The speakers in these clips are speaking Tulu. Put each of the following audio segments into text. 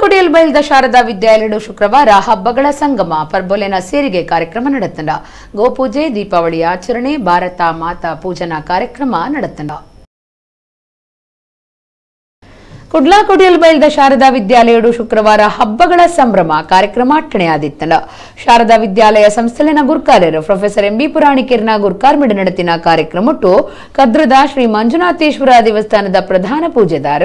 ಕುಡಿಯಲ್ ಬೈಲ್ದ ಶಾರದಾ ವಿದ್ಯಾಲಯಡು ಶುಕ್ರವಾರ ಹಬ್ಬಗಳ ಸಂಗಮ ಪರ್ಬೊಲೆನ ಸೇರಿಗೆ ಕಾರ್ಯಕ್ರಮ ನಡೆತಂಡ. ಗೋಪೂಜೆ, ದೀಪಾವಳಿ ಆಚರಣೆ, ಭಾರತ ಮಾತಾ ಪೂಜನಾ ಕಾರ್ಯಕ್ರಮ ನಡೆತಂಡ. ಕುಡ್ಲಾ ಕೊಡಿಯಲ್ ಬೈಲ್ದ ಶಾರದಾ ವಿದ್ಯಾಲಯಡು ಶುಕ್ರವಾರ ಹಬ್ಬಗಳ ಸಂಭ್ರಮ ಕಾರ್ಯಕ್ರಮ ಅಟ್ಟಣೆಯಾದಿತ್ತಂಡ. ಶಾರದಾ ವಿದ್ಯಾಲಯ ಸಂಸ್ಥೆಲಿನ ಗುರ್ಕಾರ್ಯರು ಪ್ರೊಫೆಸರ್ ಎಂಬಿ ಪುರಾಣಿಕೆರ್ನ ಗುರ್ಕಾರ್ಮಿಡು ನಡೆತಿನ ಕಾರ್ಯಕ್ರಮಟ್ಟು ಕದ್ರದ ಶ್ರೀ ಮಂಜುನಾಥೇಶ್ವರ ದೇವಸ್ಥಾನದ ಪ್ರಧಾನ ಪೂಜೆದಾರ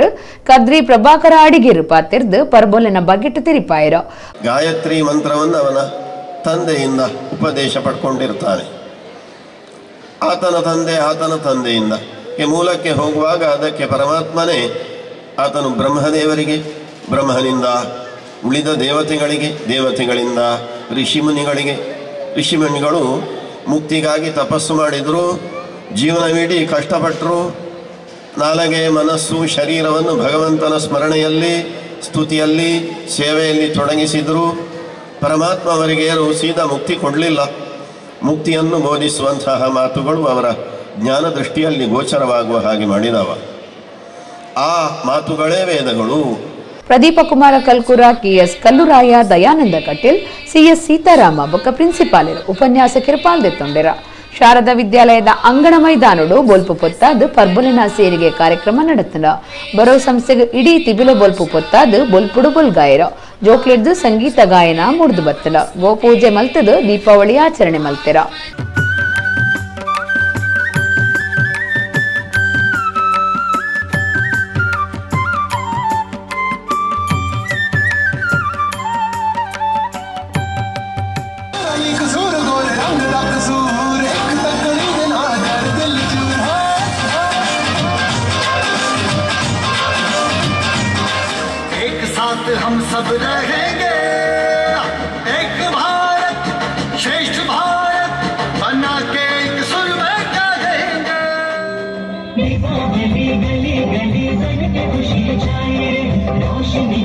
ಕದ್ರಿ ಪ್ರಭಾಕರ ಅಡಿಗೇರು ಪಾತಿರ್ದು ಪರ್ಬೊಲೆನ ಬಗೆಟ್ಟು ತಿರಿಪಾಯರು. ಗಾಯತ್ರಿ ಮಂತ್ರವನ್ನು ಅವನ ತಂದೆಯಿಂದ ಉಪದೇಶ ಪಡ್ಕೊಂಡಿರ್ತಾನೆ. ಆತನ ತಂದೆ ಆತನ ತಂದೆಯಿಂದ ಮೂಲಕ್ಕೆ ಹೋಗುವಾಗ ಅದಕ್ಕೆ ಪರಮಾತ್ಮನೇ ಆತನು ಬ್ರಹ್ಮದೇವರಿಗೆ, ಬ್ರಹ್ಮನಿಂದ ಉಳಿದ ದೇವತೆಗಳಿಗೆ, ದೇವತೆಗಳಿಂದ ಋಷಿಮುನಿಗಳಿಗೆ, ಋಷಿಮುನಿಗಳು ಮುಕ್ತಿಗಾಗಿ ತಪಸ್ಸು ಮಾಡಿದರು, ಜೀವನವಿಡೀ ಕಷ್ಟಪಟ್ಟರು. ನಾಲಗೆ, ಮನಸ್ಸು, ಶರೀರವನ್ನು ಭಗವಂತನ ಸ್ಮರಣೆಯಲ್ಲಿ, ಸ್ತುತಿಯಲ್ಲಿ, ಸೇವೆಯಲ್ಲಿ ತೊಡಗಿಸಿದರು. ಪರಮಾತ್ಮ ಅವರಿಗೆ ಸೀದಾ ಮುಕ್ತಿ ಕೊಡಲಿಲ್ಲ. ಮುಕ್ತಿಯನ್ನು ಬೋಧಿಸುವಂತಹ ಮಾತುಗಳು ಅವರ ಜ್ಞಾನ ದೃಷ್ಟಿಯಲ್ಲಿ ಗೋಚರವಾಗುವ ಹಾಗೆ ಮಾಡಿದವ. ಆ ಮಾತುಗಳೇ ವೇದಗಳು. ಪ್ರದೀಪ ಕುಮಾರ ಕಲ್ಕುರ, ಕೆಎಸ್ ಕಲ್ಲುರಾಯ, ದಯಾನಂದ ಕಟೀಲ್, ಸಿಎಸ್ ಸೀತಾರಾಮ ಬೊಕ್ಕ ಪ್ರಿನ್ಸಿಪಾಲರು ಉಪನ್ಯಾಸಕರು ಪಾಲ್ದೆತ್ತೊಂಡೆರ. ಶಾರದಾ ವಿದ್ಯಾಲಯದ ಅಂಗಣ ಮೈದಾನಡು ಬೊಲ್ಪು ಪೊತ್ತಾದ್ ಪರ್ಬೊಲೆನ ಸೇರಿಗೆ ಕಾರ್ಯಕ್ರಮ ನಡೆತಂಡ. ಬರೋ ಸಂಸ್ಥೆಗೆ ಇಡೀ ತಿಬಿಲ ಬೊಲ್ಪು ಪೊತ್ತಾದ್ ಬೊಲ್ಪುಡು ಬೊಲ್ಗಾಯರ. ಜೋಕ್ಲೆಡ್ದು ಸಂಗೀತ ಗಾಯನ ಮುಡ್ದು ಬತ್ತಲ. ಗೋಪೂಜೆ ಮಲ್ತದು ದೀಪಾವಳಿ ಆಚರಣೆ ಮಲ್ತೆರ. हम सब रहेंगे एक भारत श्रेष्ठ भारत बना के एक सुर में गाएंगे। दीपावली गली गली बन के खुशी छाई रे, रोशनी